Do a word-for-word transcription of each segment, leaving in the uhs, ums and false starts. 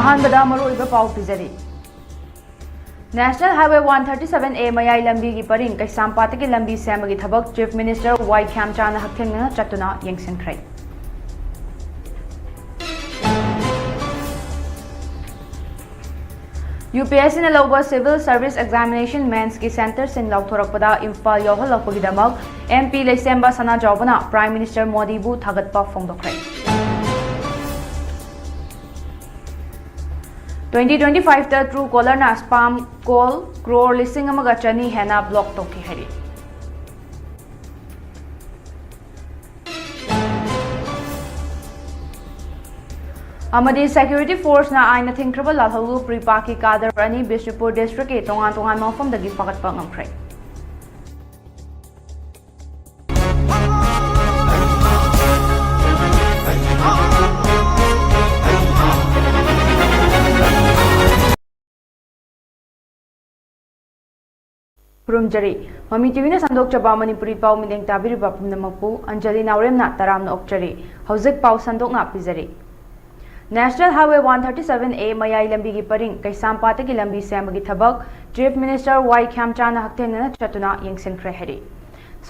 ꯑꯍꯥꯟꯕꯗ ꯃꯔꯨꯑꯣꯏꯕ ꯄꯥꯎ ꯄꯤꯖꯔꯤ꯫ National Highway one thirty seven A ꯃꯌꯥꯏ ꯂꯝꯕꯤꯒꯤ ꯄꯔꯤꯡ ꯀꯩꯁꯥꯝꯄꯥꯠꯇꯒꯤ ꯂꯝꯕꯤ ꯁꯦꯝꯕꯒꯤ ꯊꯕꯛ Chief Minister ꯋꯥꯏ ꯈ꯭ꯌꯥꯝꯆꯥꯅ ꯍꯛꯊꯦꯡꯅꯅ ꯆꯠꯇꯨꯅ ꯌꯦꯡꯁꯤꯟꯈ꯭ꯔꯦ꯫ UPSCꯅ ꯂꯧꯕ Civil Service Examination Mainsꯀꯤ centreꯁꯤꯡ ꯂꯥꯎꯊꯣꯔꯛꯄꯗ Imphal ꯌꯧꯍꯜꯂꯛꯄꯒꯤꯗꯃꯛ MP ꯂꯩꯁꯦꯝꯕ ꯁꯅꯥꯖꯥꯎꯕꯅ Prime Minister ꯃꯣꯗꯤꯕꯨ ꯊꯥꯒꯠꯄ ꯐꯣꯡꯗꯣꯛꯈ꯭ꯔꯦ꯫ Twenty twenty fiveꯇ Truecallerꯅ spam call crore ꯂꯤꯁꯤꯡ ꯑꯃꯒ ꯆꯅꯤ ꯍꯦꯟꯅ block ꯇꯧꯈꯤ ꯍꯥꯏꯔꯤ꯫ ꯑꯃꯗꯤ security forceꯅ ꯑꯥꯏꯟꯅ ꯊꯤꯡꯈ꯭ꯔꯕ ꯂꯥꯜꯍꯧꯂꯨ ꯄ꯭ꯔꯤꯄꯥꯛꯀꯤ cadre ꯑꯅꯤ ꯕꯤꯁꯅꯨꯄꯨꯔ districtꯀꯤ ꯇꯣꯉꯥꯟ ꯇꯣꯉꯥꯟꯕ ꯃꯐꯝꯗꯒꯤ ꯐꯥꯒꯠꯄ ꯉꯝꯈ꯭ꯔꯦ꯫ ꯈꯨꯔꯨꯝꯖꯔꯤ꯫ ꯃꯃꯤ TVꯅ ꯁꯟꯗꯣꯛꯆꯕ ꯃꯅꯤꯄꯨꯔꯤ ꯄꯥꯎ ꯃꯤꯠꯌꯦꯡ ꯇꯥꯕꯤꯔꯤꯕ ꯄꯨꯝꯅꯃꯛꯄꯨ ꯑꯟꯖꯂꯤ ꯅꯥꯎꯔꯦꯝꯅ ꯇꯔꯥꯝꯅ ꯑꯣꯛꯆꯔꯤ꯫ ꯍꯧꯖꯤꯛ ꯄꯥꯎ ꯁꯟꯗꯣꯛꯅ ꯄꯤꯖꯔꯤ꯫ National Highway one thirty seven A ꯃꯌꯥꯏ ꯂꯝꯕꯤꯒꯤ ꯄꯔꯤꯡ ꯀꯩꯁꯥꯝꯄꯥꯠꯇꯒꯤ ꯂꯝꯕꯤ ꯁꯦꯝꯕꯒꯤ ꯊꯕꯛ Chief Minister ꯋꯥꯏ ꯈ꯭ꯌꯥꯝꯆꯥꯅ ꯍꯛꯊꯦꯡꯅꯅ ꯆꯠꯇꯨꯅ ꯌꯦꯡꯁꯤꯟꯈ꯭ꯔꯦ ꯍꯥꯏꯔꯤ꯫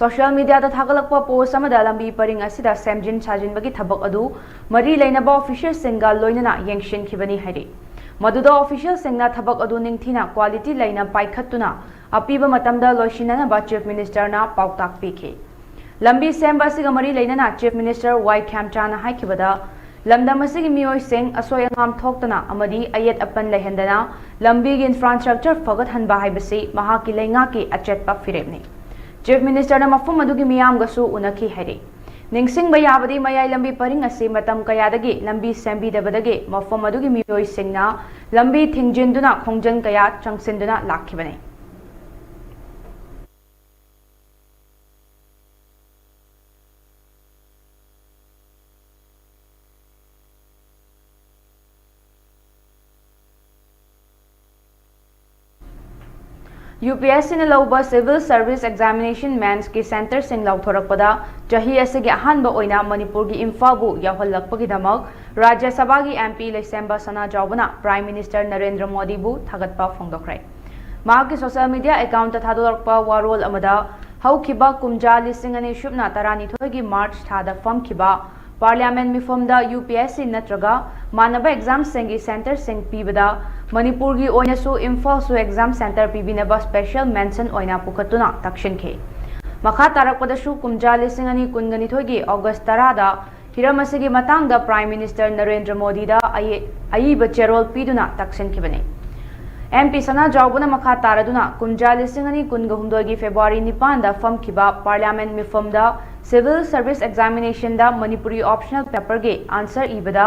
Social mediaꯗ ꯊꯥꯒꯠꯂꯛꯄ post ꯑꯃꯗ ꯂꯝꯕꯤ ꯄꯔꯤꯡ ꯑꯁꯤꯗ ꯁꯦꯝꯖꯤꯟ ꯁꯥꯖꯤꯟꯕꯒꯤ ꯊꯕꯛ ꯑꯗꯨ ꯃꯔꯤ ꯂꯩꯅꯕ officialꯁꯤꯡꯒ ꯂꯣꯏꯅꯅ ꯌꯦꯡꯁꯤꯟꯈꯤꯕꯅꯤ ꯍꯥꯏꯔꯤ꯫ ꯃꯗꯨꯗ officialꯁꯤꯡꯅ ꯊꯕꯛ ꯑꯗꯨ ꯅꯤꯡꯊꯤꯅ quality ꯂꯩꯅ ꯄꯥꯏꯈꯠꯇꯨꯅ ꯑꯄꯤꯕ ꯃꯇꯝꯗ ꯂꯣꯏꯁꯤꯟꯅꯅꯕ Chief Ministerꯅ ꯄꯥꯎꯇꯥꯛ ꯄꯤꯈꯤ꯫ ꯂꯝꯕꯤ ꯁꯦꯝꯕ ꯑꯁꯤꯒ ꯃꯔꯤ ꯂꯩꯅꯅ Chief Minister ꯋꯥꯏ ꯈ꯭ꯌꯥꯝꯆꯥꯅ ꯍꯥꯏꯈꯤꯕꯗ, ꯂꯝꯗꯝ ꯑꯁꯤꯒꯤ ꯃꯤꯑꯣꯏꯁꯤꯡ ꯑꯁꯣꯏ ꯑꯉꯥꯝ ꯊꯣꯛꯇꯅ ꯑꯃꯗꯤ ꯑꯌꯦꯠ ꯑꯄꯟ ꯂꯩꯍꯟꯗꯅ ꯂꯝꯕꯤꯒꯤ infrastructure ꯐꯒꯠꯍꯟꯕ ꯍꯥꯏꯕꯁꯤ ꯃꯍꯥꯛꯀꯤ ꯂꯩꯉꯥꯛꯀꯤ ꯑꯆꯦꯠꯄ ꯐꯤꯔꯦꯞꯅꯤ꯫ Chief Ministerꯅ ꯃꯐꯝ ꯑꯗꯨꯒꯤ ꯃꯤꯌꯥꯝꯒꯁꯨ ꯎꯅꯈꯤ ꯍꯥꯏꯔꯤ꯫ ꯅꯤꯡꯁꯤꯡꯕ ꯌꯥꯕꯗꯤ, ꯃꯌꯥꯏ ꯂꯝꯕꯤ ꯄꯔꯤꯡ ꯑꯁꯤ ꯃꯇꯝ ꯀꯌꯥꯗꯒꯤ ꯂꯝꯕꯤ ꯁꯦꯝꯕꯤꯗꯕꯗꯒꯤ ꯃꯐꯝ ꯑꯗꯨꯒꯤ ꯃꯤꯑꯣꯏꯁꯤꯡꯅ ꯂꯝꯕꯤ ꯊꯤꯡꯖꯤꯟꯗꯨꯅ ꯈꯣꯡꯖꯪ ꯀꯌꯥ ꯆꯪꯁꯤꯟꯗꯨꯅ ꯂꯥꯛꯈꯤꯕꯅꯤ꯫ UPSCꯅ ꯂꯧꯕ Civil Service Examination Mainsꯀꯤ centreꯁꯤꯡ ꯂꯥꯎꯊꯣꯔꯛꯄꯗ ꯆꯍꯤ ꯑꯁꯤꯒꯤ ꯑꯍꯥꯟꯕ ꯑꯣꯏꯅ ꯃꯅꯤꯄꯨꯔꯒꯤ ꯏꯝꯐꯥꯜꯕꯨ ꯌꯥꯎꯍꯜꯂꯛꯄꯒꯤꯗꯃꯛ ꯔꯥꯖ꯭ꯌ ꯁꯚꯥꯒꯤ MP ꯂꯩꯁꯦꯝꯕ ꯁꯅꯥꯖꯥꯎꯕꯅ Prime Minister ꯅꯔꯦꯟꯗ꯭ꯔ ꯃꯣꯗꯤꯕꯨ ꯊꯥꯒꯠꯄ ꯐꯣꯡꯗꯣꯛꯈ꯭ꯔꯦ꯫ ꯃꯍꯥꯛꯀꯤ social media account ꯊꯥꯗꯣꯔꯛꯄ ꯋꯥꯔꯣꯜ ꯑꯃꯗ, ꯍꯧꯈꯤꯕ ꯀꯨꯝꯖꯥ ꯂꯤꯁꯤꯡ ꯑꯅꯤ ꯁꯨꯞꯅ ꯇꯔꯥꯅꯤꯊꯣꯏꯒꯤ March ꯊꯥꯗ ꯐꯝꯈꯤꯕ Parliament ꯃꯤꯐꯝꯗ UPSC ꯅꯠꯇ꯭ꯔꯒ ꯃꯥꯟꯅꯕ examꯁꯤꯡꯒꯤ centreꯁꯤꯡ ꯄꯤꯕꯗ ꯃꯅꯤꯄꯨꯔꯒꯤ ꯑꯣꯏꯅꯁꯨ ꯏꯝꯐꯥꯜꯁꯨ exam centre ꯄꯤꯕꯤꯅꯕ special mention ꯑꯣꯏꯅ ꯄꯨꯈꯠꯇꯨꯅ ꯇꯛꯁꯤꯟꯈꯤ꯫ ꯃꯈꯥ ꯇꯥꯔꯛꯄꯗꯁꯨ ꯀꯨꯝꯖꯥ ꯂꯤꯁꯤꯡ ꯑꯅꯤ ꯀꯨꯟꯒ ꯅꯤꯊꯣꯏꯒꯤ August ꯇꯔꯥꯗ ꯍꯤꯔꯝ ꯑꯁꯤꯒꯤ ꯃꯇꯥꯡꯗ Prime Minister ꯅꯔꯦꯟꯗ꯭ꯔ ꯃꯣꯗꯤꯗ ꯑꯌꯦ-, ꯑꯏꯕ ꯆꯦꯔꯣꯜ ꯄꯤꯗꯨꯅ ꯇꯛꯁꯤꯟꯈꯤꯕꯅꯤ꯫ MP ꯁꯅꯥꯖꯥꯎꯕꯅ ꯃꯈꯥ ꯇꯥꯔꯗꯨꯅ ꯀꯨꯝꯖꯥ ꯂꯤꯁꯤꯡ ꯑꯅꯤ ꯀꯨꯟꯒ ꯍꯨꯝꯗꯣꯏꯒꯤ February ꯅꯤꯄꯥꯟꯗ ꯐꯝꯈꯤꯕ Parliament ꯃꯤꯐꯝꯗ Civil Service Examinationꯗ Manipuri optional paperꯒꯤ answer ꯏꯕꯗ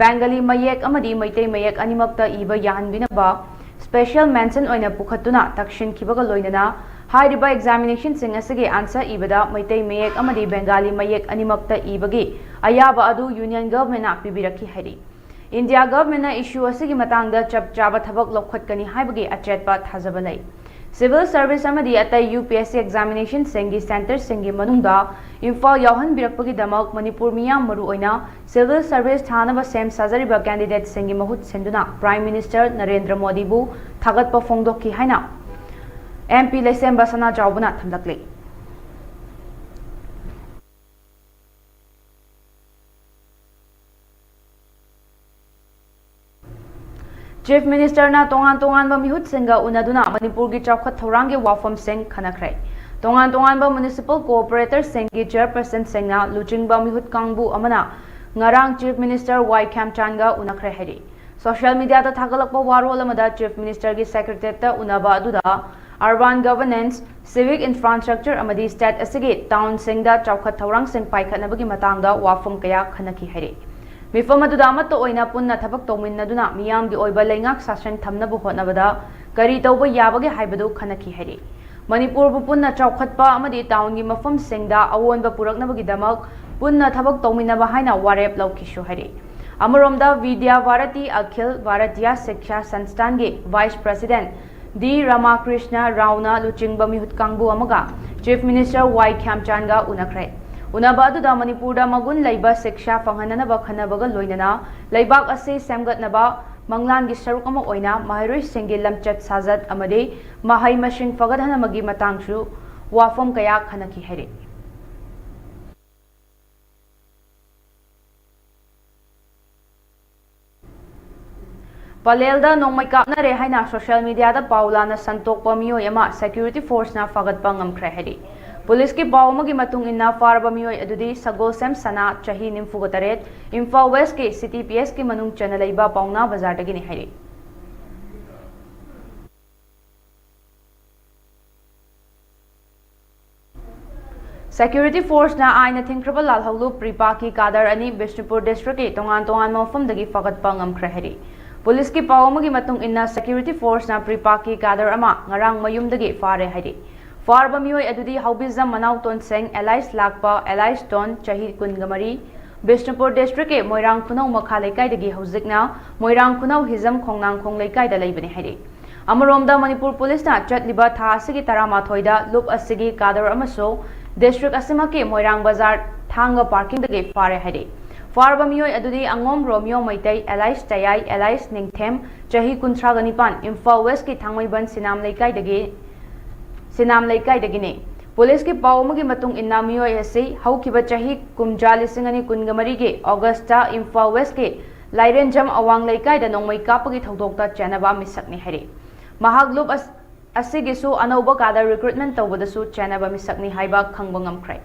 Bengali ꯃꯌꯦꯛ ꯑꯃꯗꯤ ꯃꯩꯇꯩ ꯃꯌꯦꯛ ꯑꯅꯤꯃꯛꯇ ꯏꯕ ꯌꯥꯍꯟꯕꯤꯅꯕ special mention ꯑꯣꯏꯅ ꯄꯨꯈꯠꯇꯨꯅ ꯇꯛꯁꯤꯟꯈꯤꯕꯒ ꯂꯣꯏꯅꯅ ꯍꯥꯏꯔꯤꯕ examinationꯁꯤꯡ ꯑꯁꯤꯒꯤ answer ꯏꯕꯗ ꯃꯩꯇꯩ ꯃꯌꯦꯛ ꯑꯃꯗꯤ Bengali ꯃꯌꯦꯛ ꯑꯅꯤꯃꯛꯇ ꯏꯕꯒꯤ ꯑꯌꯥꯕ ꯑꯗꯨ Union Governmentꯅ ꯄꯤꯕꯤꯔꯛꯈꯤ ꯍꯥꯏꯔꯤ꯫ India Governmentꯅ issue ꯑꯁꯤꯒꯤ ꯃꯇꯥꯡꯗ ꯆꯞ ꯆꯥꯕ ꯊꯕꯛ ꯂꯧꯈꯠꯀꯅꯤ ꯍꯥꯏꯕꯒꯤ ꯑꯆꯦꯠꯄ ꯊꯥꯖꯕ ꯂꯩ꯫ Civil Service ꯑꯃꯗꯤ ꯑꯇꯩ UPSC examinationꯁꯤꯡꯒꯤ centreꯁꯤꯡꯒꯤ ꯃꯅꯨꯡꯗ ꯏꯝꯐꯥꯜ ꯌꯥꯎꯍꯟꯕꯤꯔꯛꯄꯒꯤꯗꯃꯛ ꯃꯅꯤꯄꯨꯔ ꯃꯤꯌꯥꯝ, ꯃꯔꯨꯑꯣꯏꯅ civil service ꯊꯥꯅꯕ ꯁꯦꯝ ꯁꯥꯖꯔꯤꯕ candidateꯁꯤꯡꯒꯤ ꯃꯍꯨꯠ ꯁꯤꯟꯗꯨꯅ Prime Minister ꯅꯔꯦꯟꯗ꯭ꯔ ꯃꯣꯗꯤꯕꯨ ꯊꯥꯒꯠꯄ ꯐꯣꯡꯗꯣꯛꯈꯤ ꯍꯥꯏꯅ MP ꯂꯩꯁꯦꯝꯕ ꯁꯅꯥꯖꯥꯎꯕꯅ ꯊꯝꯂꯛꯂꯤ꯫ Chief Ministerꯅ ꯇꯣꯉꯥꯟ ꯇꯣꯉꯥꯟꯕ ꯃꯤꯍꯨꯠꯁꯤꯡꯒ ꯎꯅꯗꯨꯅ ꯃꯅꯤꯄꯨꯔꯒꯤ ꯆꯥꯎꯈꯠ ꯊꯧꯔꯥꯡꯒꯤ ꯋꯥꯐꯝꯁꯤꯡ ꯈꯟꯅꯈ꯭ꯔꯦ꯫ ꯇꯣꯉꯥꯟ ꯇꯣꯉꯥꯟꯕ municipal corporatorꯁꯤꯡꯒꯤ chairpersonꯁꯤꯡꯅ ꯂꯨꯆꯤꯡꯕ ꯃꯤꯍꯨꯠ ꯀꯥꯡꯕꯨ ꯑꯃꯅ ꯉꯔꯥꯡ Chief Minister ꯋꯥꯏ ꯈ꯭ꯌꯥꯝꯆꯥꯟꯒ ꯎꯅꯈ꯭ꯔꯦ ꯍꯥꯏꯔꯤ꯫ Social mediaꯗ ꯊꯥꯒꯠꯂꯛꯄ ꯋꯥꯔꯣꯜ ꯑꯃꯗ Chief Ministerꯒꯤ Secretariatꯇ ꯎꯅꯕ ꯑꯗꯨꯗ urban governance, civic infrastructure ꯑꯃꯗꯤ state ꯑꯁꯤꯒꯤ townꯁꯤꯡꯗ ꯆꯥꯎꯈꯠ ꯊꯧꯔꯥꯡꯁꯤꯡ ꯄꯥꯏꯈꯠꯅꯕꯒꯤ ꯃꯇꯥꯡꯗ ꯋꯥꯐꯝ ꯀꯌꯥ ꯈꯟꯅꯈꯤ ꯍꯥꯏꯔꯤ꯫ ꯃꯤꯐꯝ ꯑꯗꯨꯗ ꯑꯃꯠꯇ ꯑꯣꯏꯅ ꯄꯨꯟꯅ ꯊꯕꯛ ꯇꯧꯃꯤꯟꯅꯗꯨꯅ ꯃꯤꯌꯥꯝꯒꯤ ꯑꯣꯏꯕ ꯂꯩꯉꯥꯛ ꯁꯥꯁꯟ ꯊꯝꯅꯕ ꯍꯣꯠꯅꯕꯗ ꯀꯔꯤ ꯇꯧꯕ ꯌꯥꯕꯒꯦ ꯍꯥꯏꯕꯗꯨ ꯈꯟꯅꯈꯤ ꯍꯥꯏꯔꯤ꯫ ꯃꯅꯤꯄꯨꯔꯕꯨ ꯄꯨꯟꯅ ꯆꯥꯎꯈꯠꯄ ꯑꯃꯗꯤ townꯒꯤ ꯃꯐꯝꯁꯤꯡꯗ ꯑꯑꯣꯟꯕ ꯄꯨꯔꯛꯅꯕꯒꯤꯗꯃꯛ ꯄꯨꯟꯅ ꯊꯕꯛ ꯇꯧꯃꯤꯟꯅꯕ ꯍꯥꯏꯅ ꯋꯥꯔꯦꯞ ꯂꯧꯈꯤꯁꯨ ꯍꯥꯏꯔꯤ꯫ ꯑꯃꯔꯣꯝꯗ ꯕꯤꯗ꯭ꯌꯥ ꯚꯥꯔꯇꯤ ꯑꯈꯤꯜ ꯚꯥꯔꯇꯤꯌꯥ ꯁꯤꯛꯁꯥ ꯁꯟꯁꯊꯥꯟꯒꯤ Vice President ꯗꯤ ꯔꯥꯃꯥꯀ꯭ꯔꯤꯁꯅ ꯔꯥꯎꯅ ꯂꯨꯆꯤꯡꯕ ꯃꯤꯍꯨꯠ ꯀꯥꯡꯕꯨ ꯑꯃꯒ Chief Minister ꯋꯥꯏ ꯈ꯭ꯌꯥꯝꯆꯥꯟꯒ ꯎꯅꯈ꯭ꯔꯦ꯫ ꯎꯅꯕ ꯑꯗꯨꯗ ꯃꯅꯤꯄꯨꯔꯗ ꯃꯒꯨꯟ ꯂꯩꯕ ꯁꯤꯛꯁꯥ ꯐꯪꯍꯟꯅꯅꯕ ꯈꯟꯅꯕꯒ ꯂꯣꯏꯅꯅ ꯂꯩꯕꯥꯛ ꯑꯁꯤ ꯁꯦꯝꯒꯠꯅꯕ ꯃꯪꯂꯥꯟꯒꯤ ꯁꯔꯨꯛ ꯑꯃ ꯑꯣꯏꯅ ꯃꯍꯩꯔꯣꯏꯁꯤꯡꯒꯤ ꯂꯝꯆꯠ ꯁꯥꯖꯠ ꯑꯃꯗꯤ ꯃꯍꯩ ꯃꯁꯤꯡ ꯐꯒꯠꯍꯟꯅꯕꯒꯤ ꯃꯇꯥꯡꯁꯨ ꯋꯥꯐꯝ ꯀꯌꯥ ꯈꯟꯅꯈꯤ ꯍꯥꯏꯔꯤ꯫ ꯄꯂꯦꯜꯗ ꯅꯣꯡꯃꯩ ꯀꯥꯞꯅꯔꯦ ꯍꯥꯏꯅ ꯁꯣꯁꯤꯌꯦꯜ ꯃꯤꯗꯤꯌꯥꯗ ꯄꯥꯎ ꯂꯥꯟꯅ ꯁꯟꯇꯣꯛꯄ ꯃꯤꯑꯣꯏ ꯑꯃ ꯁꯦꯀ꯭ꯌꯨꯔꯤꯇꯤ ꯐꯣꯔꯁꯅ ꯐꯥꯒꯠꯄ ꯉꯝꯈ꯭ꯔꯦ ꯍꯥꯏꯔꯤ꯫ ꯄꯨꯂꯤꯁꯀꯤ ꯄꯥꯎ ꯑꯃꯒꯤ ꯃꯇꯨꯡ ꯏꯟꯅ ꯐꯥꯔꯕ ꯃꯤꯑꯣꯏ ꯑꯗꯨꯗꯤ ꯁꯒꯣꯜꯁꯦꯝ ꯁꯅꯥ, ꯆꯍꯤ ꯅꯤꯐꯨꯒ ꯇꯔꯦꯠ, ꯏꯝꯐꯥꯜ ꯋꯦꯁꯀꯤ ꯁꯤꯇꯤ ꯄꯤ ꯑꯦꯁꯀꯤ ꯃꯅꯨꯡ ꯆꯟꯅ ꯂꯩꯕ ꯄꯥꯎꯅꯥ ꯕꯖꯥꯔꯗꯒꯤꯅꯤ ꯍꯥꯏꯔꯤ꯫ ꯁꯦꯀ꯭ꯌꯨꯔꯤꯇꯤ ꯐꯣꯔꯁꯅ ꯑꯥꯏꯟꯅ ꯊꯤꯡꯈ꯭ꯔꯕ ꯂꯥꯜꯍꯧꯂꯨꯞ ꯄ꯭ꯔꯤꯄꯥꯛꯀꯤ ꯀꯥꯗꯔ ꯑꯅꯤ ꯕꯤꯁꯅꯨꯄꯨꯔ ꯗꯤꯁꯇ꯭ꯔꯤꯛꯀꯤ ꯇꯣꯉꯥꯟ ꯇꯣꯉꯥꯟꯕ ꯃꯐꯝꯗꯒꯤ ꯐꯥꯒꯠꯄ ꯉꯝꯈ꯭ꯔꯦ ꯍꯥꯏꯔꯤ꯫ ꯄꯨꯂꯤꯁꯀꯤ ꯄꯥꯎ ꯑꯃꯒꯤ ꯃꯇꯨꯡ ꯏꯟꯅ ꯁꯦꯀ꯭ꯌꯨꯔꯤꯇꯤ ꯐꯣꯔꯁꯅ ꯄ꯭ꯔꯤꯄꯥꯛꯀꯤ ꯀꯥꯗꯔ ꯑꯃ ꯉꯔꯥꯡ ꯃꯌꯨꯝꯗꯒꯤ ꯐꯥꯔꯦ ꯍꯥꯏꯔꯤ꯫ ꯐꯥꯔꯕ ꯃꯤꯑꯣꯏ ꯑꯗꯨꯗꯤ ꯍꯥꯎꯕꯤꯖꯝ ꯃꯅꯥꯎ ꯇꯣꯟꯁꯦꯡ, ꯑꯦꯂꯥꯏꯁ ꯂꯥꯛꯄ, ꯑꯦꯂꯥꯏꯁ ꯇꯣꯟ, ꯆꯍꯤ ꯀꯨꯟꯒ ꯃꯔꯤ, ꯕꯤꯁꯅꯨꯄꯨꯔ ꯗꯤꯁꯇ꯭ꯔꯤꯛꯀꯤ ꯃꯣꯏꯔꯥꯡ ꯈꯨꯅꯧ ꯃꯈꯥ ꯂꯩꯀꯥꯏꯗꯒꯤ ꯍꯧꯖꯤꯛꯅ ꯃꯣꯏꯔꯥꯡ ꯈꯨꯅꯧ ꯍꯤꯖꯝ ꯈꯣꯡꯅꯥꯡꯈꯣꯡ ꯂꯩꯀꯥꯏꯗ ꯂꯩꯕꯅꯤ ꯍꯥꯏꯔꯤ꯫ ꯑꯃꯔꯣꯝꯗ ꯃꯅꯤꯄꯨꯔ ꯄꯨꯂꯤꯁꯅ ꯆꯠꯂꯤꯕ ꯊꯥ ꯑꯁꯤꯒꯤ ꯇꯔꯥꯃꯥꯊꯣꯏꯗ ꯂꯨꯞ ꯑꯁꯤꯒꯤ ꯀꯥꯗꯔ ꯑꯃꯁꯨ ꯗꯤꯁꯇ꯭ꯔꯤꯛ ꯑꯁꯤꯃꯛꯀꯤ ꯃꯣꯏꯔꯥꯡ ꯕꯖꯥꯔ ꯊꯥꯡꯒ ꯄꯥꯔꯀꯤꯡꯗꯒꯤ ꯐꯥꯔꯦ ꯍꯥꯏꯔꯤ꯫ ꯐꯥꯔꯕ ꯃꯤꯑꯣꯏ ꯑꯗꯨꯗꯤ ꯑꯉꯣꯝ ꯔꯣꯃꯤꯌꯣ ꯃꯩꯇꯩ, ꯑꯦꯂꯥꯏꯁ ꯇꯌꯥꯏ, ꯑꯦꯂꯥꯏꯁ ꯅꯤꯡꯊꯦꯝ, ꯆꯍꯤ ꯀꯨꯟꯊ꯭ꯔꯥꯒ ꯅꯤꯄꯥꯟ, ꯏꯝꯐꯥꯜ ꯋꯦꯁꯀꯤ ꯊꯥꯡꯃꯩꯕꯟ ꯁꯤꯅꯥꯝ ꯂꯩꯀꯥꯏꯗꯒꯤ, ꯁꯤꯅꯥꯝ ꯂꯩꯀꯥꯏꯗꯒꯤꯅꯤ꯫ ꯄꯨꯂꯤꯁꯀꯤ ꯄꯥꯎ ꯑꯃꯒꯤ ꯃꯇꯨꯡ ꯏꯟꯅ ꯃꯤꯑꯣꯏ ꯑꯁꯤ ꯍꯧꯈꯤꯕ ꯆꯍꯤ ꯀꯨꯝꯖꯥ ꯂꯤꯁꯤꯡ ꯑꯅꯤ ꯀꯨꯟꯒ ꯃꯔꯤꯒꯤ ꯑꯣꯒꯁꯇ ꯏꯝꯐꯥꯜ ꯋꯦꯁꯀꯤ ꯂꯥꯏꯔꯦꯟꯖꯝ ꯑꯋꯥꯡ ꯂꯩꯀꯥꯏꯗ ꯅꯣꯡꯃꯩ ꯀꯥꯞꯄꯒꯤ ꯊꯧꯗꯣꯛꯇ ꯆꯦꯟꯅꯕ ꯃꯤꯁꯛꯅꯤ ꯍꯥꯏꯔꯤ꯫ ꯃꯍꯥꯛ ꯂꯨꯞ ꯑꯁ-, ꯑꯁꯤꯒꯤꯁꯨ ꯑꯅꯧꯕ ꯀꯥꯗ ꯔꯤꯀ꯭ꯔꯨꯠꯃꯦꯟ ꯇꯧꯕꯗꯁꯨ ꯆꯦꯟꯅꯕ ꯃꯤꯁꯛꯅꯤ ꯍꯥꯏꯕ ꯈꯪꯕ ꯉꯝꯈ꯭ꯔꯦ꯫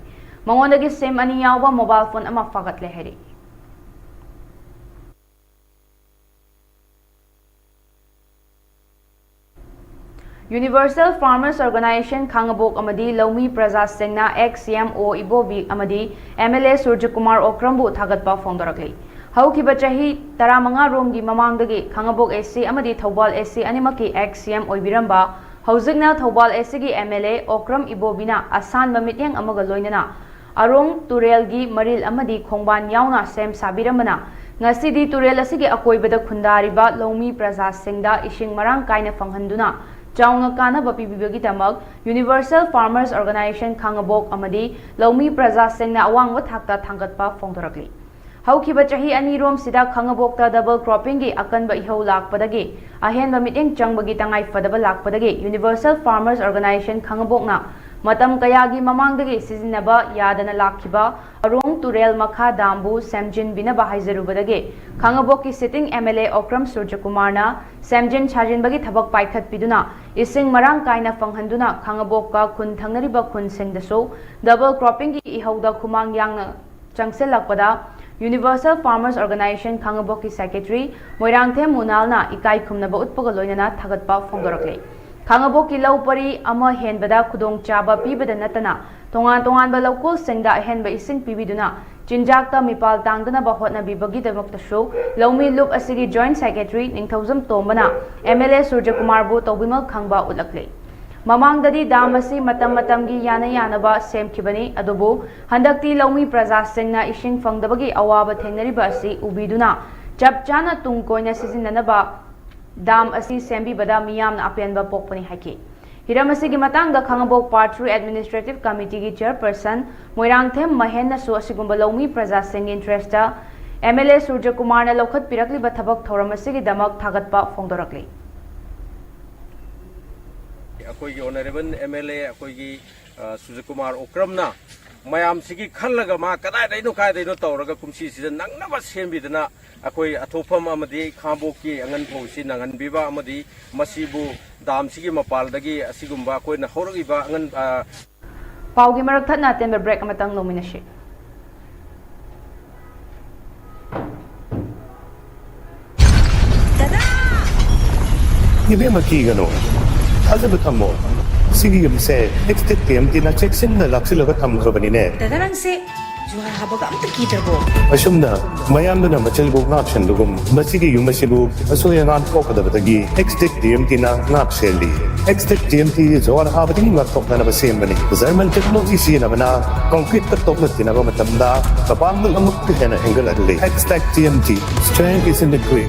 ꯃꯉꯣꯟꯗꯒꯤ ꯁꯤꯝ ꯑꯅꯤ ꯌꯥꯎꯕ ꯃꯣꯕꯥꯏꯜ ꯐꯣꯟ ꯑꯃ ꯐꯥꯒꯠꯂꯦ ꯍꯥꯏꯔꯤ꯫ ꯌꯨꯅꯤꯚꯔꯁꯦꯜ ꯐꯥꯔꯃꯔꯁ ꯑꯣꯔꯒꯅꯥꯏꯖꯦꯁꯟ ꯈꯥꯡꯉꯕꯣꯛ ꯑꯃꯗꯤ ꯂꯧꯃꯤ ꯄ꯭ꯔꯖꯥꯁꯤꯡꯅ ꯑꯦꯛꯁ ꯁꯤ ꯑꯦꯝ ꯑꯣ ꯏꯕꯣꯕꯤ ꯑꯃꯗꯤ ꯑꯦꯝ ꯑꯦꯜ ꯑꯦ ꯁꯨꯔꯖꯀꯨꯃꯥꯔ ꯑꯣꯀ꯭ꯔꯝꯕꯨ ꯊꯥꯒꯠꯄ ꯐꯣꯡꯗꯣꯔꯛꯂꯤ꯫ ꯍꯧꯈꯤꯕ ꯆꯍꯤ ꯇꯔꯥꯃꯉꯥ ꯔꯣꯝꯒꯤ ꯃꯃꯥꯡꯗꯒꯤ ꯈꯥꯡꯉꯕꯣꯛ ꯑꯦ ꯁꯤ ꯑꯃꯗꯤ ꯊꯧꯕꯥꯜ ꯑꯦ ꯁꯤ ꯑꯅꯤꯃꯛꯀꯤ ꯑꯦꯛꯁ ꯁꯤ ꯑꯦꯝ ꯑꯣꯏꯕꯤꯔꯝꯕ, ꯍꯧꯖꯤꯛꯅ ꯊꯧꯕꯥꯜ ꯑꯦ ꯁꯤꯒꯤ ꯑꯦꯝ ꯑꯦꯜ ꯑꯦ ꯑꯣꯀ꯭ꯔꯝ ꯏꯕꯣꯕꯤꯅ ꯑꯁꯥꯟꯕ ꯃꯤꯠꯌꯦꯡ ꯑꯃꯒ ꯂꯣꯏꯅꯅ ꯑꯔꯣꯡ ꯇꯨꯔꯦꯜꯒꯤ ꯃꯔꯤꯜ ꯑꯃꯗꯤ ꯈꯣꯡꯕꯥꯟ ꯌꯥꯎꯅ ꯁꯦꯝ ꯁꯥꯕꯤꯔꯝꯕꯅ ꯉꯁꯤꯗꯤ ꯇꯨꯔꯦꯜ ꯑꯁꯤꯒꯤ ꯑꯀꯣꯏꯕꯗ ꯈꯨꯟꯗꯥꯔꯤꯕ ꯂꯧꯃꯤ ꯄ꯭ꯔꯖꯥꯁꯤꯡꯗ ꯏꯁꯤꯡ ꯃꯔꯥꯡ ꯀꯥꯏꯅ ꯐꯪꯍꯟꯗꯨꯅ ꯆꯥꯎꯅ ꯀꯥꯟꯅꯕ ꯄꯤꯕꯤꯕꯒꯤꯗꯃꯛ Universal Farmers Organization ꯈꯥꯉꯕꯣꯛ ꯑꯃꯗꯤ ꯂꯧꯃꯤ ꯄ꯭ꯔꯖꯥꯁꯤꯡꯅ ꯑꯋꯥꯡꯕ ꯊꯥꯛꯇ ꯊꯥꯡꯒꯠꯄ ꯐꯣꯡꯗꯣꯔꯛꯂꯤ꯫ ꯍꯧꯈꯤꯕ ꯆꯍꯤ ꯑꯅꯤꯔꯣꯝꯁꯤꯗ ꯈꯥꯉꯕꯣꯛꯇ double croppingꯒꯤ ꯑꯀꯟꯕ ꯏꯍꯧ ꯂꯥꯛꯄꯗꯒꯤ ꯑꯍꯦꯟꯕ ꯃꯤꯠꯌꯦꯡ ꯆꯪꯕꯒꯤ ꯇꯉꯥꯏ ꯐꯗꯕ ꯂꯥꯛꯄꯗꯒꯤ Universal Farmers Organization ꯈꯥꯉꯕꯣꯛꯅ ꯃꯇꯝ ꯀꯌꯥꯒꯤ ꯃꯃꯥꯡꯗꯒꯤ ꯁꯤꯖꯤꯟꯅꯕ ꯌꯥꯗꯅ ꯂꯥꯛꯈꯤꯕ ꯑꯔꯣꯡ ꯇꯨꯔꯦꯜ ꯃꯈꯥ ꯗꯥꯝꯕꯨ ꯁꯦꯝꯖꯤꯟꯕꯤꯅꯕ ꯍꯥꯏꯖꯔꯨꯕꯗꯒꯤ ꯈꯥꯉꯕꯣꯛꯀꯤ sitting MLA ꯑꯣꯀ꯭ꯔꯝ ꯁꯨꯔꯖꯀꯨꯃꯥꯔꯅ ꯁꯦꯝꯖꯤꯟ ꯁꯥꯖꯤꯟꯕꯒꯤ ꯊꯕꯛ ꯄꯥꯏꯈꯠꯄꯤꯗꯨꯅ ꯏꯁꯤꯡ ꯃꯔꯥꯡ ꯀꯥꯏꯅ ꯐꯪꯍꯟꯗꯨꯅ ꯈꯥꯉꯕꯣꯛꯀ ꯈꯨꯟ ꯊꯪꯅꯔꯤꯕ ꯈꯨꯟꯁꯤꯡꯗꯁꯨ double croppingꯒꯤ ꯏꯍꯧꯗ ꯈꯨꯃꯥꯡ ꯌꯥꯡꯅ ꯆꯪꯁꯤꯜꯂꯛꯄꯗ Universal Farmers Organization ꯈꯥꯉꯕꯣꯛꯀꯤ secretary Moirangthem ꯃꯨꯅꯥꯜꯅ ꯏꯀꯥꯏ ꯈꯨꯝꯅꯕ ꯎꯠꯄꯒ ꯂꯣꯏꯅꯅ ꯊꯥꯒꯠꯄ ꯐꯣꯡꯗꯣꯔꯛꯂꯤ꯫ ꯈꯥꯉꯕꯣꯛꯀꯤ ꯂꯧ ꯄꯔꯤ ꯑꯃ ꯍꯦꯟꯕꯗ ꯈꯨꯗꯣꯡꯆꯥꯕ ꯄꯤꯕꯗ ꯅꯠꯇꯅ ꯇꯣꯉꯥꯟ ꯇꯣꯉꯥꯟꯕ ꯂꯧꯀꯣꯜꯁꯤꯡꯗ ꯑꯍꯦꯟꯕ ꯏꯁꯤꯡ ꯄꯤꯕꯤꯗꯨꯅ ꯆꯤꯟꯖꯥꯛꯇ ꯃꯤꯄꯥꯜ ꯇꯥꯡꯗꯅꯕ ꯍꯣꯠꯅꯕꯤꯕꯒꯤꯗꯃꯛꯇꯁꯨ ꯂꯧꯃꯤ ꯂꯨꯞ ꯑꯁꯤꯒꯤ joint secretary ꯅꯤꯡꯊꯧꯖꯝ ꯇꯣꯝꯕꯅ MLA ꯁꯨꯔꯖꯀꯨꯃꯥꯔꯕꯨ ꯇꯧꯕꯤꯃꯜ ꯈꯪꯕ ꯎꯠꯂꯛꯂꯤ꯫ ꯃꯃꯥꯡꯗꯗꯤ ꯗꯥꯝ ꯑꯁꯤ ꯃꯇꯝ ꯃꯇꯝꯒꯤ ꯌꯥꯅ ꯌꯥꯅꯕ ꯁꯦꯝꯈꯤꯕꯅꯤ, ꯑꯗꯨꯕꯨ ꯍꯟꯗꯛꯇꯤ ꯂꯧꯃꯤ ꯄ꯭ꯔꯖꯥꯁꯤꯡꯅ ꯏꯁꯤꯡ ꯐꯪꯗꯕꯒꯤ ꯑꯋꯥꯕ ꯊꯦꯡꯅꯔꯤꯕ ꯑꯁꯤ ꯎꯕꯤꯗꯨꯅ ꯆꯞ ꯆꯥꯅ ꯇꯨꯡ ꯀꯣꯏꯅ ꯁꯤꯖꯤꯟꯅꯅꯕ ꯗꯥꯝ ꯑꯁꯤ ꯁꯦꯝꯕꯤꯕꯗ ꯃꯤꯌꯥꯝꯅ ꯑꯄꯦꯟꯕ ꯄꯣꯛꯄꯅꯤ ꯍꯥꯏꯈꯤ꯫ ꯍꯤꯔꯝ ꯑꯁꯤꯒꯤ ꯃꯇꯥꯡꯗ ꯈꯥꯉꯕꯣꯛ Part Three Administrative Committeeꯒꯤ chairperson Moirangthem ꯃꯍꯦꯟꯅꯁꯨ ꯑꯁꯤꯒꯨꯝꯕ ꯂꯧꯃꯤ ꯄ꯭ꯔꯖꯥꯁꯤꯡꯒꯤ interestꯇ MLA ꯁꯨꯔꯖꯀꯨꯃꯥꯔꯅ ꯂꯧꯈꯠꯄꯤꯔꯛꯂꯤꯕ ꯊꯕꯛ ꯊꯧꯔꯝ ꯑꯁꯤꯒꯤꯗꯃꯛ ꯊꯥꯒꯠꯄ ꯐꯣꯡꯗꯣꯔꯛꯂꯤ꯫ ꯑꯩꯈꯣꯏꯒꯤ Honourable MLA ꯑꯩꯈꯣꯏꯒꯤ, ꯑ, ꯁꯨꯔꯖꯀꯨꯃꯥꯔ ꯑꯣꯀ꯭ꯔꯝꯅ ꯃꯌꯥꯝꯁꯤꯒꯤ ꯈꯜꯂꯒ ꯃꯥ ꯀꯗꯥꯏꯗꯩꯅꯣ ꯀꯥꯏꯗꯩꯅꯣ ꯇꯧꯔꯒ ꯀꯨꯝꯁꯤꯁꯤꯗ ꯅꯪꯅꯕ ꯁꯦꯝꯕꯤꯗꯅ ꯑꯩꯈꯣꯏ ꯑꯊꯣꯛꯐꯝ ꯑꯃꯗꯤ ꯈꯥꯉꯕꯣꯛꯀꯤ ꯑꯉꯟ ꯐꯧꯁꯤ ꯅꯪꯍꯟꯕꯤꯕ ꯑꯃꯗꯤ ꯃꯁꯤꯕꯨ ꯗꯥꯝꯁꯤꯒꯤ ꯃꯄꯥꯜꯗꯒꯤ ꯑꯁꯤꯒꯨꯝꯕ ꯑꯩꯈꯣꯏꯅ ꯍꯧꯔꯛꯏꯕ ꯑꯉꯟ, ꯑ, ꯄꯥꯎꯒꯤ ꯃꯔꯛ ꯊꯠꯅ ꯑꯇꯦꯟꯕ break ꯑꯃꯇꯪ ꯂꯧꯃꯤꯟꯅꯁꯤ꯫ ꯏꯕꯦꯝꯃ, ꯀꯤꯒꯅꯨ, ꯊꯥꯖꯕ ꯊꯝꯃꯣ꯫ ꯁꯤꯒꯤ ꯌꯨꯝꯁꯦ Extech TMTꯅ ꯆꯦꯛꯁꯤꯟꯅ ꯂꯥꯛꯁꯤꯜꯂꯒ ꯊꯝꯈ꯭ꯔꯕꯅꯤꯅꯦ꯫ ꯗꯗꯥ, ꯅꯪꯁꯦ ꯖꯨꯍꯥꯔ ꯍꯥꯕꯒ ꯑꯝꯇ ꯀꯤꯗ꯭ꯔꯕꯣ? ꯑꯁꯨꯝꯅ ꯃꯌꯥꯝꯗꯨꯅ ꯃꯆꯤꯜꯕꯨ ꯉꯥꯛꯁꯦꯟꯕꯒꯨꯝ ꯃꯁꯤꯒꯤ ꯌꯨꯝ ꯑꯁꯤꯕꯨ ꯑꯁꯣꯏ ꯑꯉꯥꯝ ꯊꯣꯛꯀꯗꯕꯗꯒꯤ Extech TMTꯅ ꯉꯥꯛ ꯁꯦꯜꯂꯤ꯫ Extech TMT ꯖꯨꯍꯥꯔ ꯍꯥꯕꯗꯒꯤ ꯉꯥꯛꯊꯣꯛꯅꯅꯕ ꯁꯦꯝꯕꯅꯤ꯫ German technology ꯁꯤꯖꯤꯟꯅꯕꯅ concreteꯀ ꯇꯣꯛꯅ ꯇꯤꯟꯅꯕ ꯃꯇꯝꯗ ꯃꯄꯥꯡꯒꯜ ꯑꯃꯨꯛꯀ ꯍꯦꯟꯅ ꯍꯦꯟꯒꯠꯍꯜꯂꯤ꯫ Extech TMT, strength is in the grit.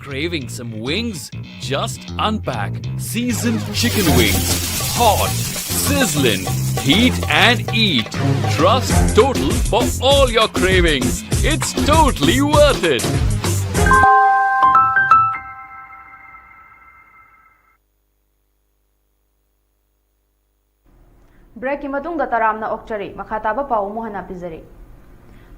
Craving some wings? Just unpack seasoned chicken wings. Hot, sizzling, heat and eat. Trust Total for all your cravings. It's totally worth it. Break ꯀꯤ ꯃꯇꯨꯡꯗ ꯇꯔꯥꯝꯅ ꯑꯣꯛꯆꯔꯤ꯫ ꯃꯈꯥ ꯇꯥꯕ ꯄꯥꯎ ꯑꯃꯨꯛ ꯍꯟꯅ ꯄꯤꯖꯔꯤ꯫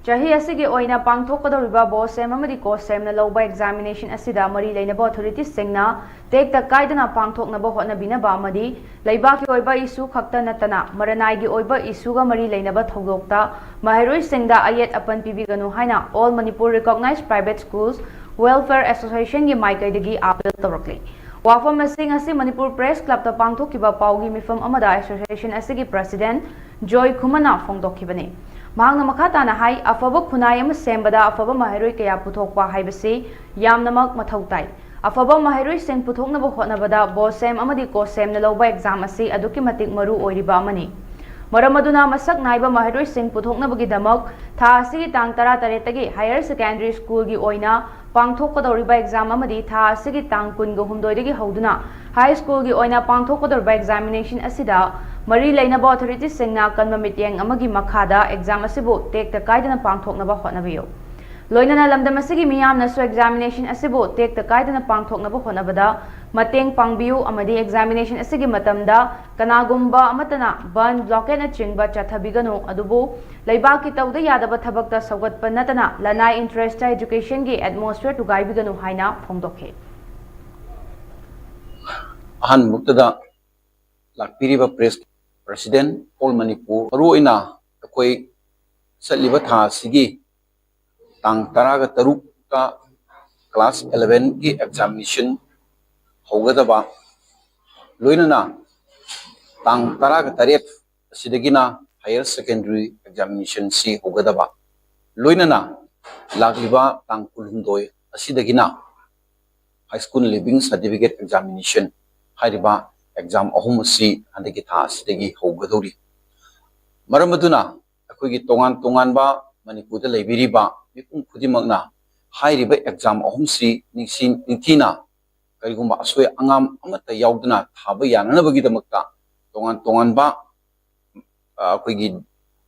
ꯆꯍꯤ ꯑꯁꯤꯒꯤ ꯑꯣꯏꯅ ꯄꯥꯡꯊꯣꯛꯀꯗꯧꯔꯤꯕ BOSEM ꯑꯃꯗꯤ COSEM ꯅ ꯂꯧꯕ examination ꯑꯁꯤꯗ ꯃꯔꯤ ꯂꯩꯅꯕ authorities ꯁꯤꯡꯅ ꯇꯦꯛꯇ ꯀꯥꯏꯗꯅ ꯄꯥꯡꯊꯣꯛꯅꯕ ꯍꯣꯠꯅꯕꯤꯅꯕ ꯑꯃꯗꯤ ꯂꯩꯕꯥꯛꯀꯤ ꯑꯣꯏꯕ issue ꯈꯛꯇ ꯅꯠꯇꯅ ꯃꯔꯅꯥꯏꯒꯤ ꯑꯣꯏꯕ issue ꯒ ꯃꯔꯤ ꯂꯩꯅꯕ ꯊꯧꯗꯣꯛꯇ ꯃꯍꯩꯔꯣꯏꯁꯤꯡꯗ ꯑꯌꯦꯠ ꯑꯄꯟ ꯄꯤꯕꯤꯒꯅꯨ ꯍꯥꯏꯅ All Manipur Recognized Private Schools Welfare Association ꯒꯤ ꯃꯥꯏꯀꯩꯗꯒꯤ appeal ꯇꯧꯔꯛꯂꯤ꯫ ꯋꯥꯐꯝ ꯑꯁꯤ ꯉꯁꯤ ꯃꯅꯤꯄꯨꯔ Press Club ꯇ ꯄꯥꯡꯊꯣꯛꯈꯤꯕ ꯄꯥꯎꯒꯤ ꯃꯤꯐꯝ ꯑꯃꯗ association ꯑꯁꯤꯒꯤ president ꯖꯣꯏ ꯈꯨꯃꯟꯅ ꯐꯣꯡꯗꯣꯛꯈꯤꯕꯅꯤ꯫ ꯃꯍꯥꯛꯅ ꯃꯈꯥ ꯇꯥꯅ ꯍꯥꯏ, ꯑꯐꯕ ꯈꯨꯟꯅꯥꯏ ꯑꯃ ꯁꯦꯝꯕꯗ ꯑꯐꯕ ꯃꯍꯩꯔꯣꯏ ꯀꯌꯥ ꯄꯨꯊꯣꯛꯄ ꯍꯥꯏꯕꯁꯤ ꯌꯥꯝꯅꯃꯛ ꯃꯊꯧ ꯇꯥꯏ꯫ ꯑꯐꯕ ꯃꯍꯩꯔꯣꯏꯁꯤꯡ ꯄꯨꯊꯣꯛꯅꯕ ꯍꯣꯠꯅꯕꯗ BOSEM ꯑꯃꯗꯤ COSEM ꯅ ꯂꯧꯕ exam ꯑꯁꯤ ꯑꯗꯨꯛꯀꯤ ꯃꯇꯤꯛ ꯃꯔꯨ ꯑꯣꯏꯔꯤꯕ ꯑꯃꯅꯤ꯫ ꯃꯔꯝ ꯑꯗꯨꯅ ꯃꯁꯛ ꯅꯥꯏꯕ ꯃꯍꯩꯔꯣꯏꯁꯤꯡ ꯄꯨꯊꯣꯛꯅꯕꯒꯤꯗꯃꯛ ꯊꯥ ꯑꯁꯤꯒꯤ ꯇꯥꯡ ꯇꯔꯥꯇꯔꯦꯠꯇꯒꯤ higher secondary school ꯒꯤ ꯑꯣꯏꯅ ꯄꯥꯡꯊꯣꯛꯀꯗꯧꯔꯤꯕ exam ꯑꯃꯗꯤ ꯊꯥ ꯑꯁꯤꯒꯤ ꯇꯥꯡ ꯀꯨꯟꯒ ꯍꯨꯝꯗꯣꯏꯗꯒꯤ ꯍꯧꯗꯨꯅ high school ꯒꯤ ꯑꯣꯏꯅ ꯄꯥꯡꯊꯣꯛꯀꯗꯧꯔꯤꯕ examination ꯑꯁꯤꯗ ꯃꯔꯤ ꯂꯩꯅꯕ authorities ꯁꯤꯡꯅ ꯑꯀꯟꯕ ꯃꯤꯠꯌꯦꯡ ꯑꯃꯒꯤ ꯃꯈꯥꯗ exam ꯑꯁꯤꯕꯨ ꯇꯦꯛꯇ ꯀꯥꯏꯗꯅ ꯄꯥꯡꯊꯣꯛꯅꯕ ꯍꯣꯠꯅꯕꯤꯌꯨ꯫ ꯂꯣꯏꯅꯅ ꯂꯝꯗꯝ ꯑꯁꯤꯒꯤ ꯃꯤꯌꯥꯝꯅꯁꯨ examination ꯑꯁꯤꯕꯨ ꯇꯦꯛꯇ ꯀꯥꯏꯗꯅ ꯄꯥꯡꯊꯣꯛꯅꯕ ꯍꯣꯠꯅꯕꯗ ꯃꯇꯦꯡ ꯄꯥꯡꯕꯤꯌꯨ ꯑꯃꯗꯤ examination ꯑꯁꯤꯒꯤ ꯃꯇꯝꯗ ꯀꯅꯥꯒꯨꯝꯕ ꯑꯃꯠꯇꯅ ꯕꯟ, blockade ꯅꯆꯤꯡꯕ ꯆꯠꯊꯕꯤꯒꯅꯨ꯫ ꯑꯗꯨꯕꯨ ꯂꯩꯕꯥꯛꯀꯤ ꯇꯧꯗ ꯌꯥꯗꯕ ꯊꯕꯛꯇ ꯁꯧꯒꯠꯄ ꯅꯠꯇꯅ ꯂꯅꯥꯏ interest ꯇ education ꯒꯤ atmosphere ꯊꯨꯒꯥꯏꯕꯤꯒꯅꯨ ꯍꯥꯏꯅ ꯐꯣꯡꯗꯣꯛꯈꯤ꯫ ꯑꯍꯥꯟꯕꯃꯛꯇꯗ ꯂꯥꯛꯄꯤꯔꯤꯕ press president, All Manipur, ꯃꯔꯨꯑꯣꯏꯅ ꯑꯩꯈꯣꯏ ꯆꯠꯂꯤꯕ ꯊꯥ ꯑꯁꯤꯒꯤ ꯇꯥꯡ ꯇꯔꯥꯒ ꯇꯔꯨꯛꯇ class eleven ꯒꯤ examination ꯍꯧꯒꯗꯕ, ꯂꯣꯏꯅꯅ ꯇꯥꯡ ꯇꯔꯥꯒ ꯇꯔꯦꯠ ꯑꯁꯤꯗꯒꯤꯅ higher secondary examination ꯁꯤ ꯍꯧꯒꯗꯕ, ꯂꯣꯏꯅꯅ ꯂꯥꯛꯂꯤꯕ ꯇꯥꯡ ꯀꯨꯟꯍꯨꯝꯗꯣꯏ ꯑꯁꯤꯗꯒꯤꯅ high school leaving certificate examination ꯍꯥꯏꯔꯤꯕ exam ꯑꯍꯨꯝ ꯑꯁꯤ ꯍꯟꯗꯛꯀꯤ ꯊꯥ ꯑꯁꯤꯗꯒꯤ ꯍꯧꯒꯗꯧꯔꯤ꯫ ꯃꯔꯝ ꯑꯗꯨꯅ ꯑꯩꯈꯣꯏꯒꯤ ꯇꯣꯉꯥꯟ ꯇꯣꯉꯥꯟꯕ ꯃꯅꯤꯄꯨꯔꯗ ꯂꯩꯕꯤꯔꯤꯕ ꯃꯤꯄꯨꯝ ꯈꯨꯗꯤꯡꯃꯛꯅ ꯍꯥꯏꯔꯤꯕ ꯑꯦꯛꯖꯥꯝ ꯑꯍꯨꯝꯁꯤ ꯅꯤꯡꯁꯤꯡ ꯅꯤꯡꯊꯤꯅ ꯀꯔꯤꯒꯨꯝꯕ ꯑꯁꯣꯏ ꯑꯉꯥꯝ ꯑꯃꯠꯇ ꯌꯥꯎꯗꯅ ꯊꯥꯕ ꯌꯥꯅꯅꯕꯒꯤꯗꯃꯛꯇ ꯇꯣꯉꯥꯟ ꯇꯣꯉꯥꯟꯕ, ꯑ, ꯑꯩꯈꯣꯏꯒꯤ